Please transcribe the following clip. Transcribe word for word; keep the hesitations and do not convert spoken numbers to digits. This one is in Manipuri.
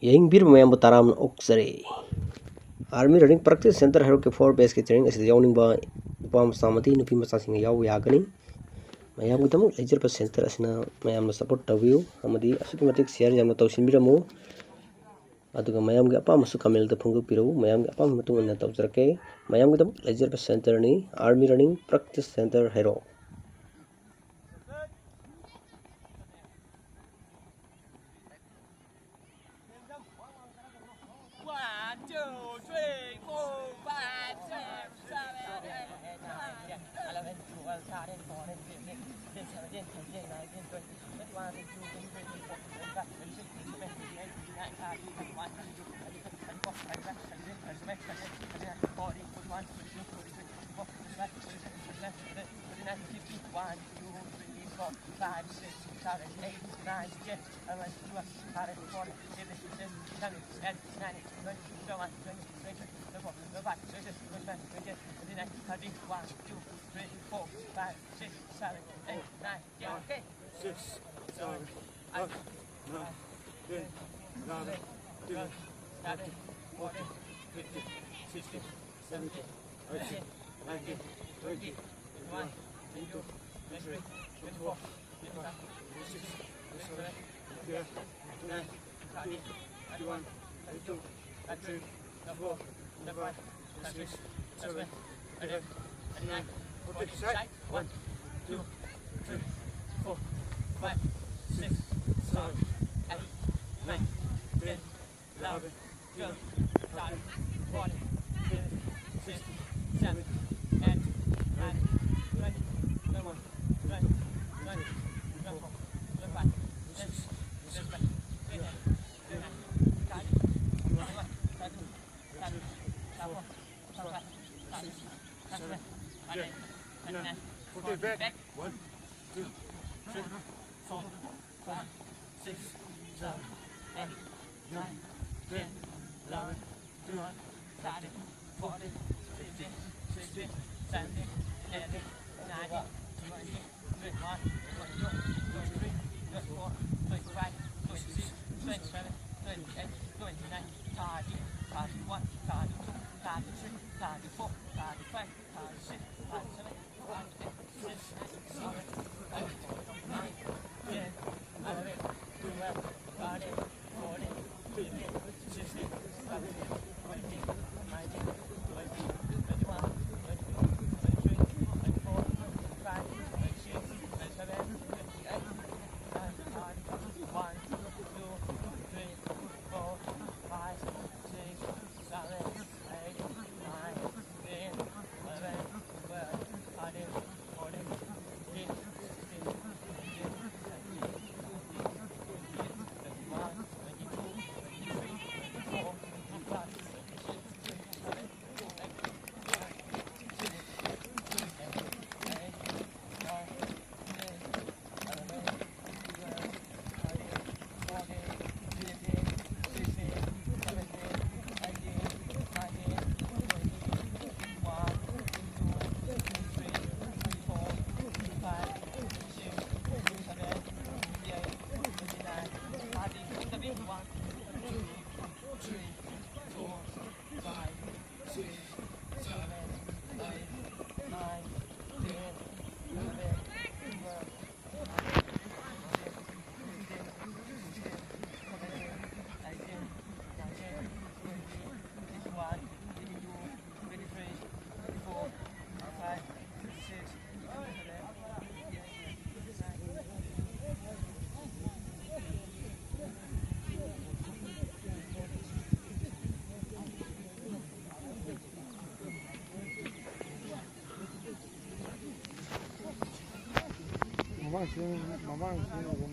ꯌꯦꯡꯕꯤꯔꯤꯕ ꯃꯌꯥꯝꯕꯨ ꯇꯔꯥꯝꯅ ꯑꯣꯛꯆꯔꯤ꯫ Army Running Practice Center ꯍꯩꯔꯣꯛꯀꯤ four batch ꯀꯤ training ꯑꯁꯤꯗ ꯌꯥꯎꯅꯤꯡꯕ ꯅꯨꯄꯥ ꯃꯆꯥ ꯑꯃꯗꯤ ꯅꯨꯄꯤ ꯃꯆꯥꯁꯤꯡꯅ ꯌꯥꯎꯕ ꯌꯥꯒꯅꯤ꯫ ꯃꯌꯥꯝꯒꯤꯗꯃꯛ ꯂꯩꯖꯔꯤꯕ center ꯑꯁꯤꯅ ꯃꯌꯥꯝꯅ support ꯇꯧꯕꯤꯌꯨ ꯑꯃꯗꯤ ꯑꯁꯨꯛꯀꯤ ꯃꯇꯤꯛ share ꯌꯥꯝꯅ ꯇꯧꯁꯤꯟꯕꯤꯔꯝꯃꯨ꯫ ꯑꯗꯨꯒ ꯃꯌꯥꯝꯒꯤ ꯑꯄꯥꯝꯕꯁꯨ comment ꯇ ꯐꯣꯡꯗꯣꯛꯄꯤꯔꯛꯎ꯫ ꯃꯌꯥꯝꯒꯤ ꯑꯄꯥꯝꯕ ꯃꯇꯨꯡ ꯏꯟꯅ ꯇꯧꯖꯔꯛꯀꯦ꯫ ꯃꯌꯥꯝꯒꯤꯗꯃꯛ ꯂꯩꯖꯔꯤꯕ center ꯅꯤ Army Running Practice Center ꯍꯩꯔꯣꯛ꯫ One, two, three, four, five, six, seven, eight, nine, ten, eleven, twelve, thirteen, fourteen, fifteen, sixteen, seventeen, eighteen, nineteen, twenty, twenty-one, twenty-two, twenty-three, twenty-four, twenty-five, twenty-six, twenty-seven, twenty-eight, twenty-nine, thirty, thirty-one, thirty-two, thirty-three, thirty-four, thirty-five, thirty-six, thirty-seven, thirty-eight, thirty-nine, forty, forty-one, forty-two, forty-three, forty-four, forty-five, forty-six, forty-seven, forty-eight, forty-nine, fifty, one, two, three, four, five, six, seven, eight, nine, ten, eleven, twelve, thirteen, fourteen, fifteen, sixteen, seventeen, eighteen, nineteen, twenty, twenty-one, twenty-two, twenty-three, twenty-four, twenty-five, twenty-six, twenty-seven, twenty-eight, twenty-nine, thirty, one, two, three, four, five, six, seven, eight, nine, ten. Okay. Six, seven, eight, nine, ten, eleven, twelve, thirteen, fourteen, fifteen, sixteen, seventeen, eighteen, nineteen, twenty, twenty-one, twenty-two, twenty-three, twenty-four, twenty-five, twenty-six, twenty-seven, twenty-eight, twenty-nine, thirty, thirty-one, thirty-two, thirty-three, thirty-four, thirty-five, thirty-six, thirty-seven, thirty-eight, thirty-nine, forty. Side. One, two, three, four, five, six, seven, eight, nine, ten, eleven, twelve, thirteen, fourteen, fifteen, sixteen, seventeen, eighteen, nineteen, twenty, twenty-one, twenty-two, twenty-three, twenty-four, twenty-five, twenty-six, twenty-seven, twenty-eight, twenty-nine, thirty, thirty-one, thirty-two, thirty-three, thirty-four, thirty-five, thirty-six, thirty-seven, thirty-eight, thirty-nine, forty. Back. One, two, three, four, five, six, seven, eight, nine, ten, eleven, twelve, thirteen, fourteen, fifteen, sixteen, seventeen, eighteen, nineteen, twenty, twenty-one, twenty-two, twenty-three, twenty-four, twenty-five, twenty-six, twenty-seven, twenty-eight, twenty-nine, thirty, thirty-one, thirty-two, thirty-three, thirty-four, thirty-five, thirty-six, thirty-seven, thirty-eight, thirty-nine, thirty, thirty-nine, ten, eleven, twelve, thirteen, fourteen, fifteen, sixteen, seventeen, eighteen, nineteen, twenty, twenty-one, twenty-two, twenty-three, twenty-four, twenty-five, twenty-six, twenty-seven, twenty-eight, twenty-nine, thirty, one, two, three, four, five, six, seven, eight, nine, ten, eleven, twelve, thirteen, fourteen, fifteen, sixteen, seventeen, eighteen, nineteen, twenty, twenty-one, twenty-two, twenty-three, twenty-four, twenty-five, twenty-six, twenty-seven, twenty-eight, twenty-nine, thirty, ꯃꯃꯥꯡꯁꯤ, ꯃꯃꯥꯡꯁꯤ ꯑꯗꯨꯝ